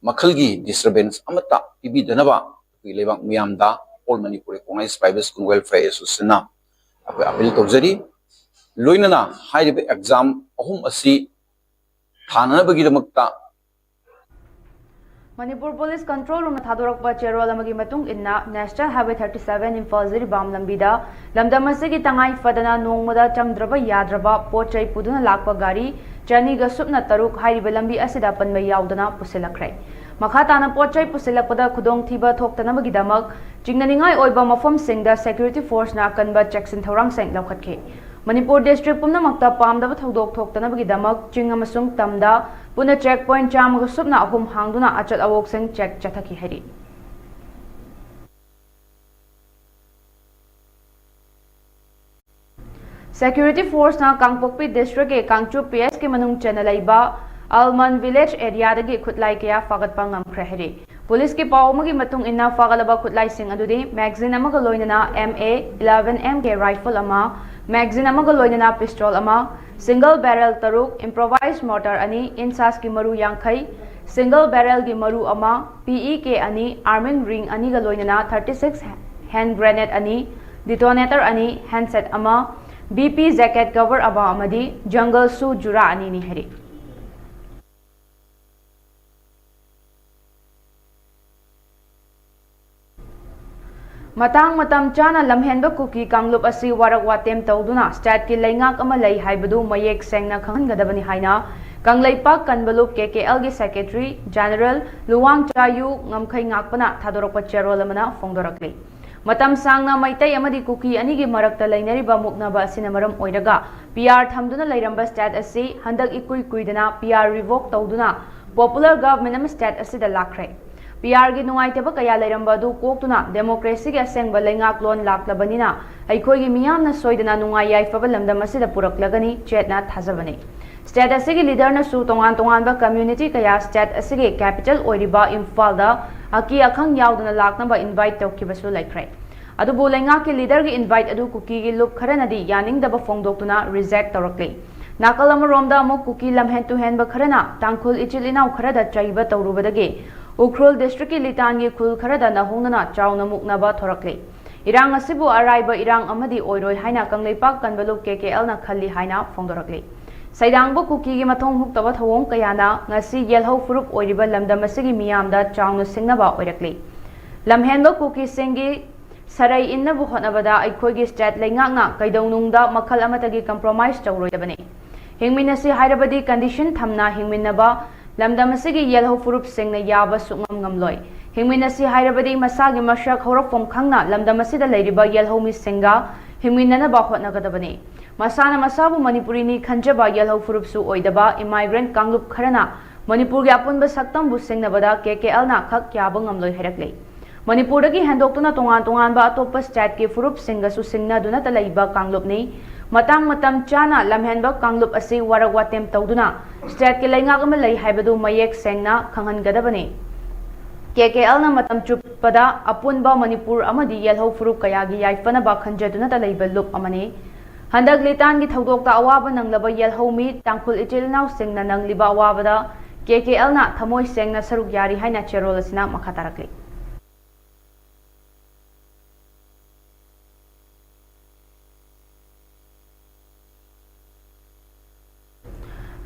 ꯃꯈꯜꯒꯤ disturbance ꯑꯃꯠꯇ ꯄꯤꯕꯤꯗꯅꯕ ꯑꯩꯈꯣꯏ ꯂꯩꯕꯥꯛ ꯃꯤꯌꯥꯝꯗ All Manipur Recognized Private School Welfare Association-ꯅ ꯑꯩꯈꯣꯏ ꯑꯥꯄꯤꯜ ꯇꯧꯖꯔꯤ꯫ ꯂꯣꯏꯅꯅ ꯍꯥꯏꯔꯤꯕ ꯑꯦꯛꯖꯥꯝ ꯑꯍꯨꯝ ꯑꯁꯤ ꯊꯥꯅꯅꯕꯒꯤꯗꯃꯛꯇ ꯃꯅꯤꯄꯨꯔ ꯄꯨꯂꯤꯁ ꯀꯟꯇ꯭ꯔꯣꯜ ꯔꯨꯝꯅ ꯊꯥꯗꯣꯔꯛꯄ ꯆꯦꯔꯣꯜ ꯑꯃꯒꯤ ꯃꯇꯨꯡ ꯏꯟꯅ, National Highway thirty seven Imphal Jiribam ꯂꯝꯕꯤꯗ ꯂꯝꯗꯝ ꯑꯁꯤꯒꯤ ꯇꯉꯥꯏ ꯐꯗꯅ ꯅꯣꯡꯃꯗ ꯆꯪꯗ꯭ꯔꯕ ꯌꯥꯗ꯭ꯔꯕ ꯄꯣꯠ ꯆꯩ ꯄꯨꯗꯨꯅ ꯂꯥꯛꯄ ꯒꯥꯔꯤ ꯆꯅꯤꯒ ꯁꯨꯞꯅ ꯇꯔꯨꯛ ꯍꯥꯏꯔꯤꯕ ꯂꯝꯕꯤ ꯑꯁꯤꯗ ꯑꯄꯟꯕ ꯌꯥꯎꯗꯅ ꯄꯨꯁꯤꯜꯂꯛꯈ꯭ꯔꯦ꯫ ꯃꯈꯥ ꯇꯥꯅ ꯄꯣꯠ ꯆꯩ ꯄꯨꯁꯤꯜꯂꯛꯄꯗ ꯈꯨꯗꯣꯡꯊꯤꯕ ꯊꯣꯛꯇꯅꯕꯒꯤꯗꯃꯛ ꯆꯤꯡꯅꯅꯤꯡꯉꯥꯏ ꯑꯣꯏꯕ ꯃꯐꯝꯁꯤꯡꯗ security force-ꯅ ꯑꯀꯟꯕ ꯆꯦꯛꯁꯤꯟ ꯊꯧꯔꯥꯡꯁꯤꯡ ꯂꯧꯈꯠꯈꯤ꯫ ꯃꯅꯤꯄꯨꯔ district ꯄꯨꯝꯅꯃꯛꯇ ꯄꯥꯝꯗꯕ ꯊꯧꯗꯣꯛ ꯊꯣꯛꯇꯅꯕꯒꯤꯗꯃꯛ ꯆꯤꯡ ꯑꯃꯁꯨꯡ ꯇꯝꯗ ꯄꯨꯟꯅ check point ꯆꯥꯝꯃꯒ ꯁꯨꯞꯅ ꯑꯍꯨꯝ ꯍꯥꯡꯗꯨꯅ ꯑꯆꯠ ꯑꯋꯣꯛꯁꯤꯡ check ꯆꯠꯊꯈꯤ ꯍꯥꯏꯔꯤ꯫ Security force-ꯅ ꯀꯥꯡꯄꯣꯛꯄꯤ district-ꯀꯤ ꯀꯥꯡꯆꯨꯞ P S-ꯀꯤ ꯃꯅꯨꯡ ꯆꯟꯅ ꯂꯩꯕ ꯑꯜꯃꯟ village area-ꯗꯒꯤ ꯈꯨꯠꯂꯥꯏ ꯀꯌꯥ ꯐꯥꯒꯠꯄ ꯉꯝꯈ꯭ꯔꯦ ꯍꯥꯏꯔꯤ꯫ ꯄꯨꯂꯤꯁꯀꯤ ꯄꯥꯎ ꯑꯃꯒꯤ ꯃꯇꯨꯡ ꯏꯟꯅ, ꯐꯥꯒꯠꯂꯕ ꯈꯨꯠꯂꯥꯏꯁꯤꯡ ꯑꯗꯨꯗꯤ magazine ꯑꯃꯒ ꯂꯣꯏꯅꯅ M A eleven M K rifle ꯑꯃ, magazine ꯑꯃꯒ ꯂꯣꯏꯅꯅ pistol ꯑꯃ, single barrel ꯇꯔꯨꯛ, improvised mortar ꯑꯅꯤ, INSAS-ꯀꯤ ꯃꯔꯨ ꯌꯥꯡꯈꯩ, single barrel-ꯒꯤ ꯃꯔꯨ ꯑꯃ, P E K ꯑꯅꯤ, arming ring ꯑꯅꯤꯒ ꯂꯣꯏꯅꯅ thirty six hand grenade ꯑꯅꯤ, detonator ꯑꯅꯤ, handset ꯑꯃ, B P jacket cover ꯑꯃ ꯑꯃꯗꯤ jungle shoe ꯖꯨꯔꯥ ꯑꯅꯤꯅꯤ ꯍꯥꯏꯔꯤ꯫ ꯃꯇꯥꯡ ꯃꯇꯝ ꯆꯥꯅ ꯂꯝꯍꯦꯟꯕ ꯀꯨꯀꯤ ꯀꯥꯡꯂꯨꯞ ꯑꯁꯤ ꯋꯥꯔꯛ ꯋꯥꯇꯦꯝ ꯇꯧꯗꯨꯅ state-ꯀꯤ ꯂꯩꯉꯥꯛ ꯑꯃ ꯂꯩ ꯍꯥꯏꯕꯗꯨ ꯃꯌꯦꯛ ꯁꯦꯡꯅ ꯈꯪꯍꯟꯒꯗꯕꯅꯤ ꯍꯥꯏꯅ Kangleipak ꯀꯟꯕꯂꯨꯞ K K L-ꯒꯤ secretary general Luwang ꯆꯥꯌꯨ ꯉꯝꯈꯩ ꯉꯥꯛꯄꯅ ꯊꯥꯗꯣꯔꯛꯄ ꯆꯦꯔꯣꯜ ꯑꯃꯅ ꯐꯣꯡꯗꯣꯔꯛꯂꯤ꯫ ꯃꯇꯝ ꯁꯥꯡꯅ ꯃꯩꯇꯩ ꯑꯃꯗꯤ ꯀꯨꯀꯤ ꯑꯅꯤꯒꯤ ꯃꯔꯛꯇ ꯂꯩꯅꯔꯤꯕ ꯃꯨꯛꯅꯕ ꯑꯁꯤꯅ ꯃꯔꯝ ꯑꯣꯏꯔꯒ P R ꯊꯝꯗꯨꯅ ꯂꯩꯔꯝꯕ state ꯑꯁꯤ ꯍꯟꯗꯛ ꯏꯀꯨꯏ ꯀꯨꯏꯗꯅ P R revoke ꯇꯧꯗꯨꯅ popular government ꯑꯃ state ꯑꯁꯤꯗ ꯂꯥꯛꯈ꯭ꯔꯦ꯫ P R-ꯒꯤ ꯅꯨꯡꯉꯥꯏꯇꯕ ꯀꯌꯥ ꯂꯩꯔꯝꯕ ꯑꯗꯨ ꯀꯣꯛꯇꯨꯅ democracy-ꯒꯤ ꯑꯁꯦꯡꯕ ꯂꯩꯉꯥꯛꯂꯣꯟ ꯂꯥꯛꯂꯕꯅꯤꯅ ꯑꯩꯈꯣꯏꯒꯤ ꯃꯤꯌꯥꯝꯅ ꯁꯣꯏꯗꯅ ꯅꯨꯡꯉꯥꯏ ꯌꯥꯏꯐꯕ ꯂꯝꯗꯝ ꯑꯁꯤꯗ ꯄꯨꯔꯛꯂꯒꯅꯤ ꯆꯦꯠꯅ ꯊꯥꯖꯕꯅꯤ꯫ State ꯑꯁꯤꯒꯤ leader-ꯅꯁꯨ ꯇꯣꯉꯥꯟ ꯇꯣꯉꯥꯟꯕ community ꯀꯌꯥ state ꯑꯁꯤꯒꯤ capital ꯑꯣꯏꯔꯤꯕ ꯏꯝꯐꯥꯜꯗ ꯑꯀꯤ ꯑꯈꯪ ꯌꯥꯎꯗꯅ ꯂꯥꯛꯅꯕ invite ꯇꯧꯈꯤꯕꯁꯨ ꯂꯩꯈ꯭ꯔꯦ꯫ ꯑꯗꯨꯕꯨ ꯂꯩꯉꯥꯛꯀꯤ ꯂꯤꯗꯔꯒꯤ ꯏꯟꯚꯥꯏꯠ ꯑꯗꯨ ꯀꯨꯀꯤꯒꯤ ꯂꯨꯞ ꯈꯔꯅꯗꯤ ꯌꯥꯅꯤꯡꯗꯕ ꯐꯣꯡꯗꯣꯛꯇꯨꯅ ꯔꯤꯖꯦꯛ ꯇꯧꯔꯛꯂꯤ꯫ ꯅꯥꯀꯜ ꯑꯃꯔꯣꯝꯗ ꯑꯃꯨꯛ ꯀꯨꯀꯤ ꯂꯝꯍꯦꯟ ꯇꯨꯍꯦꯟꯕ ꯈꯔꯅ ꯇꯥꯡꯈꯨꯜ ꯏꯆꯤꯜ ꯏꯅꯥꯎ ꯈꯔꯗ ꯆꯩꯕ ꯇꯧꯔꯨꯕꯗꯒꯤ ꯎꯈ꯭ꯔꯨꯜ ꯗꯤꯁꯇ꯭ꯔꯤꯛꯀꯤ ꯂꯤꯇꯥꯟꯒꯤ ꯈꯨꯜ ꯈꯔꯗ ꯅꯧꯍꯧꯅꯅ ꯆꯥꯎꯅ ꯃꯨꯛꯅꯕ ꯊꯣꯔꯛꯂꯤ꯫ ꯏꯔꯥꯡ ꯑꯁꯤꯕꯨ ꯑꯔꯥꯏꯕ ꯏꯔꯥꯡ ꯑꯃꯗꯤ ꯑꯣꯏꯔꯣꯏ ꯍꯥꯏꯅ ꯀꯪꯂꯩꯄꯥꯛ ꯀꯟꯕ ꯂꯨꯞ ꯀꯦ ꯀꯦ ꯑꯦꯜꯅ ꯈꯜꯂꯤ ꯍꯥꯏꯅ ꯐꯣꯡꯗꯣꯔꯛꯂꯤ꯫ ꯁꯩꯗꯥꯡꯕ ꯀꯨꯀꯤꯒꯤ ꯃꯊꯣꯡ ꯍꯨꯛꯇꯕ ꯊꯧꯑꯣꯡ ꯀꯌꯥꯅ ꯉꯁꯤ ꯌꯦꯜꯍꯧ ꯐꯨꯔꯨꯞ ꯑꯣꯏꯔꯤꯕ ꯂꯝꯗꯝ ꯑꯁꯤꯒꯤ ꯃꯤꯌꯥꯝꯗ ꯆꯥꯎꯅ ꯁꯤꯡꯅꯕ ꯑꯣꯏꯔꯛꯂꯤ꯫ ꯂꯝꯍꯦꯟꯕ ꯀꯨꯀꯤꯁꯤꯡꯒꯤ ꯁꯔꯩ ꯏꯟꯅꯕ ꯍꯣꯠꯅꯕꯗ ꯑꯩꯈꯣꯏꯒꯤ ꯁ꯭ꯇꯦꯠ ꯂꯩꯉꯥꯛꯅ ꯀꯩꯗꯧꯅꯨꯡꯗ ꯃꯈꯜ ꯑꯃꯠꯇꯒꯤ ꯀꯝꯄ꯭ꯔꯣꯃꯥꯏꯁ ꯇꯧꯔꯣꯏꯗꯕꯅꯤ꯫ ꯍꯤꯡꯃꯤꯟꯅꯁꯤ ꯍꯥꯏꯔꯕꯗꯤ ꯀꯟꯗꯤꯁꯟ ꯊꯝꯅ ꯍꯤꯡꯃꯤꯟꯅꯕ ꯂꯝꯗꯝ ꯑꯁꯤꯒꯤ ꯌꯦꯜꯍꯧ ꯐꯨꯔꯨꯞꯁꯤꯡꯅ ꯌꯥꯕ ꯁꯨꯛꯉꯝ ꯉꯝꯂꯣꯏ꯫ ꯍꯤꯡꯃꯤꯟꯅꯁꯤ ꯍꯥꯏꯔꯕꯗꯤ ꯃꯁꯥꯒꯤ ꯃꯁꯛ ꯍꯧꯔꯛꯐꯝ ꯈꯪꯅ ꯂꯝꯗꯝ ꯑꯁꯤꯗ ꯂꯩꯔꯤꯕ ꯌꯦꯜꯍꯧ ꯃꯤꯁꯤꯡꯒ ꯍꯤꯡꯃꯤꯟꯅꯅꯕ ꯍꯣꯠꯅꯒꯗꯕꯅꯤ꯫ ꯃꯁꯥꯅ ꯃꯁꯥꯕꯨ ꯃꯅꯤꯄꯨꯔꯤꯅꯤ ꯈꯟꯖꯕ ꯌꯦꯜꯍꯧ ꯐꯨꯔꯨꯞꯁꯨ ꯑꯣꯏꯗꯕ ꯏꯃꯥꯏꯒ꯭ꯔꯦꯟꯠ ꯀꯥꯡꯂꯨꯞ ꯈꯔꯅ ꯃꯅꯤꯄꯨꯔꯒꯤ ꯑꯄꯨꯟꯕ ꯁꯛꯇꯝꯕꯨ ꯁꯤꯡꯅꯕꯗ ꯀꯦ ꯀꯦ ꯑꯦꯜꯅ ꯈꯛ ꯌꯥꯕ ꯉꯝꯂꯣꯏ ꯍꯥꯏꯔꯛꯂꯤ꯫ ꯃꯅꯤꯄꯨꯔꯗꯒꯤ ꯍꯦꯟꯗꯣꯛꯇꯨꯅ ꯇꯣꯉꯥꯟ ꯇꯣꯉꯥꯟꯕ ꯑꯇꯣꯞꯄ ꯁ꯭ꯇꯦꯠꯀꯤ ꯐꯨꯔꯨꯞꯁꯤꯡꯒꯁꯨ ꯁꯤꯡꯅꯗꯨꯅꯇ ꯂꯩꯕ ꯀꯥꯡꯂꯨꯞꯅꯤ꯫ ꯃꯇꯥꯡ ꯃꯇꯝ ꯆꯥꯅ ꯂꯝꯍꯦꯟꯕ ꯀꯥꯡꯂꯨꯞ ꯑꯁꯤ ꯋꯥꯔꯛ ꯋꯥꯇꯦꯝ ꯇꯧꯗꯨꯅ ꯁ꯭ꯇꯦꯠꯀꯤ ꯂꯩꯉꯥꯛ ꯑꯃ ꯂꯩ ꯍꯥꯏꯕꯗꯨ ꯃꯌꯦꯛ ꯁꯦꯡꯅ ꯈꯪꯍꯟꯒꯗꯕꯅꯤ꯫ ꯀꯦ ꯀꯦ ꯑꯦꯜꯅ ꯃꯇꯝ ꯆꯨꯞꯄꯗ ꯑꯄꯨꯟꯕ ꯃꯅꯤꯄꯨꯔ ꯑꯃꯗꯤ ꯌꯦꯜꯍꯧ ꯐꯨꯔꯨꯞ ꯀꯌꯥꯒꯤ ꯌꯥꯏꯐꯅꯕ ꯈꯟꯖꯗꯨꯅꯇ ꯂꯩꯕ ꯂꯨꯞ ꯑꯃꯅꯤ꯫ ꯍꯟꯗꯛ ꯂꯤꯇꯥꯟꯒꯤ ꯊꯧꯗꯣꯛꯇ ꯑꯋꯥꯕ ꯅꯪꯂꯕ ꯌꯦꯜꯍꯧ ꯃꯤ ꯇꯥꯡꯈꯨꯜ ꯏꯆꯤꯜ ꯏꯅꯥꯎꯁꯤꯡꯅ ꯅꯪꯂꯤꯕ ꯑꯋꯥꯕꯗ ꯀꯦ ꯀꯦ ꯑꯦꯜꯅ ꯊꯃꯣꯏ ꯁꯦꯡꯅ ꯁꯔꯨꯛ ꯌꯥꯔꯤ ꯍꯥꯏꯅ ꯆꯦꯔꯣꯜ ꯑꯁꯤꯅ ꯃꯈꯥ ꯇꯥꯔꯛꯂꯤ꯫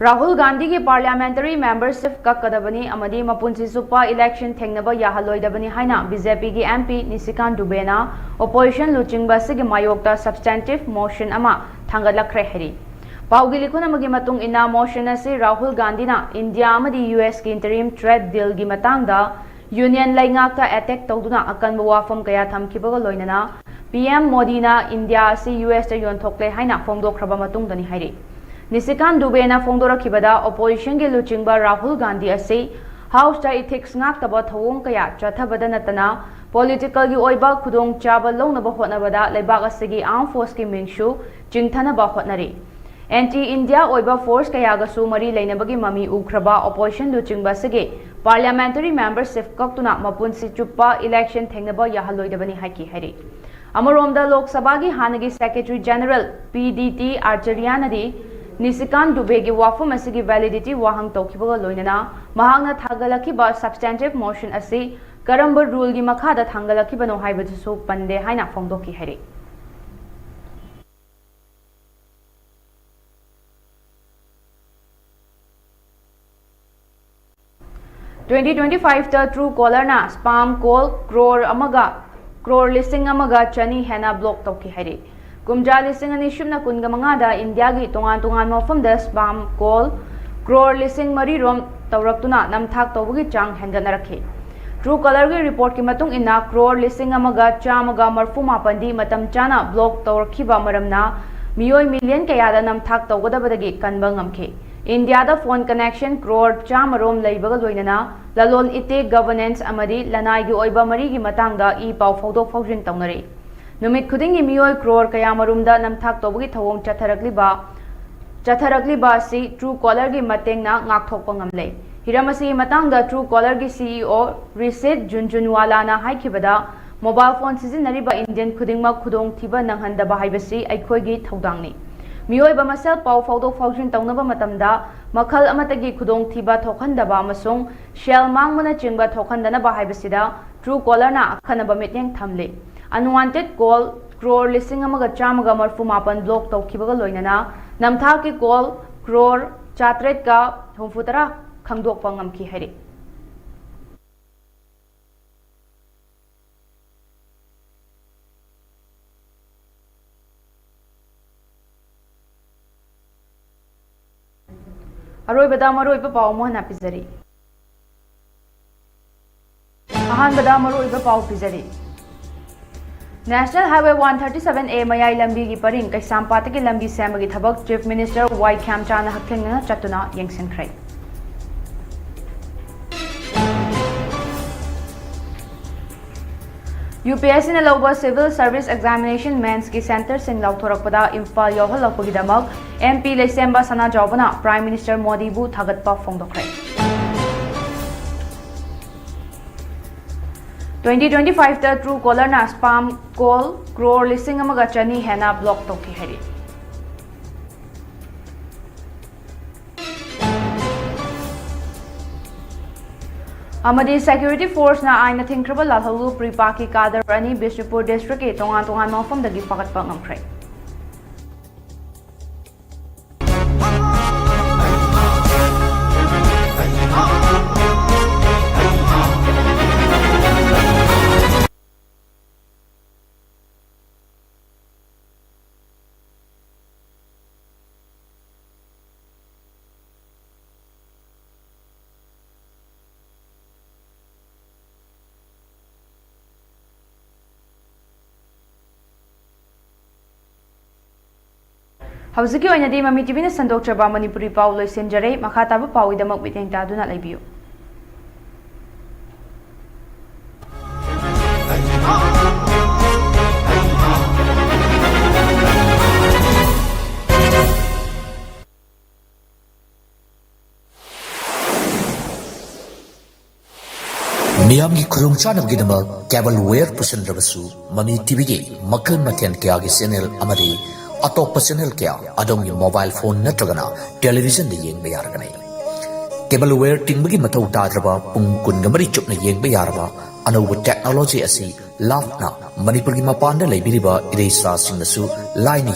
ꯔꯥꯍꯨꯜ ꯒꯥꯟꯙꯤꯒꯤ ꯄꯥꯔꯂꯤꯌꯥꯃꯦꯟꯇꯔꯤ ꯃꯦꯝꯕꯔꯁꯤꯞ ꯀꯛꯀꯗꯕꯅꯤ ꯑꯃꯗꯤ ꯃꯄꯨꯟꯁꯤ ꯆꯨꯞꯄ ꯏꯂꯦꯛꯁꯟ ꯊꯦꯡꯅꯕ ꯌꯥꯍꯜꯂꯣꯏꯗꯕꯅꯤ ꯍꯥꯏꯅ ꯕꯤ ꯖꯦ ꯄꯤꯒꯤ ꯑꯦꯝ ꯄꯤ ꯅꯤꯁꯤꯀꯥꯟ ꯗꯨꯕꯦꯅ ꯑꯣꯄꯣꯖꯤꯁꯟ ꯂꯨꯆꯤꯡꯕ ꯑꯁꯤꯒꯤ ꯃꯥꯌꯣꯛꯇ ꯁꯕꯁꯇꯦꯟꯇꯤꯚ ꯃꯣꯁꯟ ꯑꯃ ꯊꯥꯡꯒꯠꯂꯛꯈ꯭ꯔꯦ ꯍꯥꯏꯔꯤ꯫ ꯄꯥꯎꯒꯤ ꯂꯤꯈꯨꯟ ꯑꯃꯒꯤ ꯃꯇꯨꯡ ꯏꯟꯅ ꯃꯣꯁꯟ ꯑꯁꯤ ꯔꯥꯍꯨꯜ ꯒꯥꯟꯙꯤꯅ ꯏꯟꯗꯤꯌꯥ ꯑꯃꯗꯤ ꯌꯨ ꯑꯦꯁꯀꯤ ꯏꯟꯇꯔꯤꯝ ꯇ꯭ꯔꯦꯗ ꯗꯤꯜꯒꯤ ꯃꯇꯥꯡꯗ ꯌꯨꯅꯤꯌꯟ ꯂꯩꯉꯥꯛꯇ ꯑꯦꯇꯦꯛ ꯇꯧꯗꯨꯅ ꯑꯀꯟꯕ ꯋꯥꯐꯝ ꯀꯌꯥ ꯊꯝꯈꯤꯕꯒ ꯂꯣꯏꯅꯅ ꯄꯤ ꯑꯦꯝ ꯃꯣꯗꯤꯅ ꯏꯟꯗꯤꯌꯥ ꯑꯁꯤ ꯌꯨ ꯑꯦꯁꯇ ꯌꯣꯟꯊꯣꯛꯂꯦ ꯍꯥꯏꯅ ꯐꯣꯡꯗꯣꯛꯈ꯭ꯔꯕ ꯃꯇꯨꯡꯗꯅꯤ ꯍꯥꯏꯔꯤ꯫ ꯅꯤꯁꯤꯀꯥꯟ ꯗꯨꯕꯦꯅ ꯐꯣꯡꯗꯣꯔꯛꯈꯤꯕꯗ ꯑꯣꯄꯣꯖꯤꯁꯟꯒꯤ ꯂꯨꯆꯤꯡꯕ ꯔꯥꯍꯨꯜ ꯒꯥꯟꯙꯤ ꯑꯁꯤ ꯍꯥꯎꯁꯇ ꯏꯊꯤꯛꯁ ꯉꯥꯛꯇꯕ ꯊꯧꯑꯣꯡ ꯀꯌꯥ ꯆꯠꯊꯕꯗ ꯅꯠꯇꯅ ꯄꯣꯂꯤꯇꯤꯀꯦꯜꯒꯤ ꯑꯣꯏꯕ ꯈꯨꯗꯣꯡꯆꯥꯕ ꯂꯧꯅꯕ ꯍꯣꯠꯅꯕꯗ ꯂꯩꯕꯥꯛ ꯑꯁꯤꯒꯤ ꯑꯥꯔꯝ ꯐꯣꯔꯁꯀꯤ ꯃꯤꯡꯁꯨ ꯆꯤꯡꯊꯅꯕ ꯍꯣꯠꯅꯔꯤ꯫ ꯑꯦꯟꯇꯤ ꯏꯟꯗꯤꯌꯥ ꯑꯣꯏꯕ ꯐꯣꯔꯁ ꯀꯌꯥꯒꯁꯨ ꯃꯔꯤ ꯂꯩꯅꯕꯒꯤ ꯃꯃꯤ ꯎꯈ꯭ꯔꯕ ꯑꯣꯄꯣꯖꯤꯁꯟ ꯂꯨꯆꯤꯡꯕ ꯑꯁꯤꯒꯤ Parliamentary membership ꯀꯛꯇꯨꯅ ꯃꯄꯨꯟꯁꯤ ꯆꯨꯞꯄ election ꯊꯦꯡꯅꯕ ꯌꯥꯍꯜꯂꯣꯏꯗꯕꯅꯤ ꯍꯥꯏꯈꯤ ꯍꯥꯏꯔꯤ꯫ ꯑꯃꯔꯣꯝꯗ ꯂꯣꯛ ꯁꯚꯥꯒꯤ ꯍꯥꯟꯅꯒꯤ Secretary General P D T Acharya ꯅꯗꯤ ꯅꯤꯁꯤꯀꯥꯟ ꯗꯨꯕꯦꯒꯤ ꯋꯥꯐꯝ ꯑꯁꯤꯒꯤ validity ꯋꯥꯍꯪ ꯇꯧꯈꯤꯕꯒ ꯂꯣꯏꯅꯅ ꯃꯍꯥꯛꯅ ꯊꯥꯡꯒꯠꯂꯛꯈꯤꯕ substantive motion ꯑꯁꯤ ꯀꯔꯝꯕ rule ꯒꯤ ꯃꯈꯥꯗ ꯊꯥꯡꯒꯠꯂꯛꯈꯤꯕꯅꯣ ꯍꯥꯏꯕꯗꯨꯁꯨ ꯄꯟꯗꯦ ꯍꯥꯏꯅ ꯐꯣꯡꯗꯣꯛꯈꯤ ꯍꯥꯏꯔꯤ꯫ Twenty twenty five ꯇ Truecaller ꯅ spam call crore ꯑꯃꯒ crore ꯂꯤꯁꯤꯡ ꯑꯃꯒ ꯆꯅꯤ ꯍꯦꯟꯅ block ꯇꯧꯈꯤ ꯍꯥꯏꯔꯤ꯫ ꯀꯨꯝꯖꯥ ꯂꯤꯁꯤꯡ ꯑꯅꯤ ꯁꯨꯞꯅ ꯀꯨꯟꯒ ꯃꯉꯥꯗ ꯏꯟꯗꯤꯌꯥꯒꯤ ꯇꯣꯉꯥꯟ ꯇꯣꯉꯥꯟꯕ ꯃꯐꯝꯗ spam call crore ꯂꯤꯁꯤꯡ ꯃꯔꯤ ꯔꯣꯝ ꯇꯧꯔꯛꯇꯨꯅ ꯅꯝꯊꯥꯛ ꯇꯧꯕꯒꯤ ꯆꯥꯡ ꯍꯦꯟꯒꯠꯅꯔꯛꯈꯤ꯫ Truecaller ꯒꯤ report ꯀꯤ ꯃꯇꯨꯡ ꯏꯟꯅ, crore ꯂꯤꯁꯤꯡ ꯑꯃꯒ ꯆꯥꯝꯃꯒ ꯃꯔꯐꯨ ꯃꯥꯄꯟꯗꯤ ꯃꯇꯝ ꯆꯥꯅ block ꯇꯧꯔꯛꯈꯤꯕ ꯃꯔꯝꯅ ꯃꯤꯑꯣꯏ million ꯀꯌꯥꯗ ꯅꯝꯊꯥꯛ ꯇꯧꯒꯗꯕꯗꯒꯤ ꯀꯟꯕ ꯉꯝꯈꯤ꯫ ꯏꯟꯗꯤꯌꯥꯗ phone connection crore ꯆꯥꯝꯃ ꯔꯣꯝ ꯂꯩꯕꯒ ꯂꯣꯏꯅꯅ ꯂꯂꯣꯟ ꯏꯇꯤꯛ, governance ꯑꯃꯗꯤ ꯂꯅꯥꯏꯒꯤ ꯑꯣꯏꯕ ꯃꯔꯤꯒꯤ ꯃꯇꯥꯡꯗ ꯏ ꯄꯥꯎ ꯐꯥꯎꯗꯣꯛ ꯐꯥꯎꯖꯤꯟ ꯇꯧꯅꯔꯤ꯫ ꯅꯨꯃꯤꯠ ꯈꯨꯗꯤꯡꯒꯤ ꯃꯤꯑꯣꯏ crore ꯀꯌꯥꯃꯔꯨꯝꯗ ꯅꯝꯊꯥꯛ ꯇꯧꯕꯒꯤ ꯊꯧꯑꯣꯡ ꯆꯠꯊꯔꯛꯂꯤꯕ, ꯆꯠꯊꯔꯛꯂꯤꯕ ꯑꯁꯤ Truecaller ꯒꯤ ꯃꯇꯦꯡꯅ ꯉꯥꯛꯊꯣꯛꯄ ꯉꯝꯂꯦ꯫ ꯍꯤꯔꯝ ꯑꯁꯤꯒꯤ ꯃꯇꯥꯡꯗ Truecaller ꯒꯤ C E O Rishit Jhunjhunwala ꯅ ꯍꯥꯏꯈꯤꯕꯗ, mobile phone ꯁꯤꯖꯤꯟꯅꯔꯤꯕ Indian ꯈꯨꯗꯤꯡꯃꯛ ꯈꯨꯗꯣꯡꯊꯤꯕ ꯅꯪꯍꯟꯗꯕ ꯍꯥꯏꯕꯁꯤ ꯑꯩꯈꯣꯏꯒꯤ ꯊꯧꯗꯥꯡꯅꯤ꯫ ꯃꯤꯑꯣꯏꯕ ꯃꯁꯦꯜ ꯄꯥꯎ ꯐꯥꯎꯗꯣꯛ ꯐꯥꯎꯖꯤꯟ ꯇꯧꯅꯕ ꯃꯇꯝꯗ ꯃꯈꯜ ꯑꯃꯠꯇꯒꯤ ꯈꯨꯗꯣꯡꯊꯤꯕ ꯊꯣꯛꯍꯟꯗꯕ ꯑꯃꯁꯨꯡ ꯁꯦꯜ ꯃꯥꯡꯕꯅꯆꯤꯡꯕ ꯊꯣꯛꯍꯟꯗꯅꯕ ꯍꯥꯏꯕꯁꯤꯗ Truecaller ꯅ ꯑꯈꯟꯅꯕ ꯃꯤꯠꯌꯦꯡ ꯊꯝꯂꯤ꯫ Unwanted call crore ꯂꯤꯁꯤꯡ ꯑꯃꯒ ꯆꯥꯝꯃꯒ ꯃꯔꯐꯨ ꯃꯥꯄꯟ block ꯇꯧꯈꯤꯕꯒ ꯂꯣꯏꯅꯅ ꯅꯝꯊꯥꯛꯀꯤ call crore ꯆꯥꯇ꯭ꯔꯦꯠꯀ ꯍꯨꯝꯐꯨꯇꯔꯥ ꯈꯪꯗꯣꯛꯄ ꯉꯝꯈꯤ ꯍꯥꯏꯔꯤ꯫ ꯑꯔꯣꯏꯕꯗ ꯃꯔꯨꯑꯣꯏꯕ ꯄꯥꯎ ꯑꯃꯨꯛ ꯍꯟꯅ ꯄꯤꯖꯔꯤ꯫ ꯑꯍꯥꯟꯕꯗ ꯃꯔꯨꯑꯣꯏꯕ ꯄꯥꯎ ꯄꯤꯖꯔꯤ꯫ National Highway one thirty seven A ꯃꯌꯥꯏ ꯂꯝꯕꯤꯒꯤ ꯄꯔꯤꯡ ꯀꯩꯁꯥꯝꯄꯥꯠꯇꯒꯤ ꯂꯝꯕꯤ ꯁꯦꯝꯕꯒꯤ ꯊꯕꯛ Chief Minister ꯋꯥꯏ ꯈ꯭ꯌꯥꯝꯆꯥꯅ ꯍꯛꯊꯦꯡꯅꯅ ꯆꯠꯇꯨꯅ ꯌꯦꯡꯁꯤꯟꯈ꯭ꯔꯦ꯫ UPSC ꯅ ꯂꯧꯕ Civil Service Examination Mains ꯀꯤ centre ꯁꯤꯡ ꯂꯥꯎꯊꯣꯔꯛꯄꯗ ꯏꯝꯐꯥꯜ ꯌꯧꯍꯜꯂꯛꯄꯒꯤꯗꯃꯛ MP ꯂꯩꯁꯦꯝꯕ ꯁꯅꯥꯖꯥꯎꯕꯅ Prime Minister ꯃꯣꯗꯤꯕꯨ ꯊꯥꯒꯠꯄ ꯐꯣꯡꯗꯣꯛꯈ꯭ꯔꯦ꯫ ꯇ꯭ꯋꯦꯟꯇꯤ ꯇ꯭ꯋꯦꯟꯇꯤ ꯐꯥꯏꯚꯇ Truecaller-ꯅ spam call ꯀ꯭ꯔꯣꯔ ꯂꯤꯁꯤꯡ ꯑꯃꯒ ꯆꯅꯤ ꯍꯦꯟꯅ block ꯇꯧꯈꯤ ꯍꯥꯏꯔꯤ꯫ ꯑꯃꯗꯤ security force-ꯅ ꯑꯥꯏꯟꯅ ꯊꯤꯡꯈ꯭ꯔꯕ ꯂꯥꯜꯍꯧꯂꯨ ꯄ꯭ꯔꯤꯄꯥꯛꯀꯤ ꯀꯥꯗꯔ ꯑꯅꯤ ꯕꯤꯁꯅꯨꯄꯨꯔ district-ꯀꯤ ꯇꯣꯉꯥꯟ ꯇꯣꯉꯥꯟꯕ ꯃꯐꯝꯗꯒꯤ ꯐꯥꯒꯠꯄ ꯉꯝꯈ꯭ꯔꯦ꯫ ꯍꯧꯖꯤꯛꯀꯤ ꯑꯣꯏꯅꯗꯤ ꯃꯃꯤ ꯇꯤꯚꯤꯅ ꯁꯟꯗꯣꯛꯆꯕ ꯃꯅꯤꯄꯨꯔꯤ ꯄꯥꯎ ꯂꯣꯏꯁꯤꯟꯖꯔꯦ꯫ ꯃꯈꯥ ꯇꯥꯕ ꯄꯥꯎꯒꯤꯗꯃꯛ ꯃꯤꯠꯌꯦꯡ ꯇꯥꯗꯨꯅ ꯂꯩꯕꯤꯌꯨ꯫ ꯃꯤꯌꯥꯝꯒꯤ ꯈꯨꯗꯣꯡꯆꯥꯅꯕꯒꯤꯗꯃꯛ cable wire ꯄꯨꯁꯤꯟꯗ꯭ꯔꯕꯁꯨ, ꯃꯃꯤ ꯇꯤꯚꯤꯒꯤ ꯃꯈꯜ ꯃꯊꯦꯜ ꯀꯌꯥꯒꯤ channel ꯑꯃꯗꯤ ꯑꯇꯣꯞꯄ channel ꯀꯌꯥ ꯑꯗꯣꯝꯒꯤ mobile phone ꯅꯠꯇ꯭ꯔꯒꯅ television-ꯗ ꯌꯦꯡꯕ ꯌꯥꯔꯒꯅꯤ꯫ Cable wire ꯇꯤꯡꯕꯒꯤ ꯃꯊꯧ ꯇꯥꯗ꯭ꯔꯕ, ꯄꯨꯡ ꯀꯨꯟꯒ ꯃꯔꯤ ꯆꯨꯞꯅ ꯌꯦꯡꯕ ꯌꯥꯔꯕ ꯑꯅꯧꯕ technology ꯑꯁꯤ ꯂꯥꯞꯅ ꯃꯅꯤꯄꯨꯔꯒꯤ ꯃꯄꯥꯟꯗ ꯂꯩꯕꯤꯔꯤꯕ ꯏꯔꯩꯆꯥꯁꯤꯡꯅꯁꯨ ꯂꯥꯏꯅ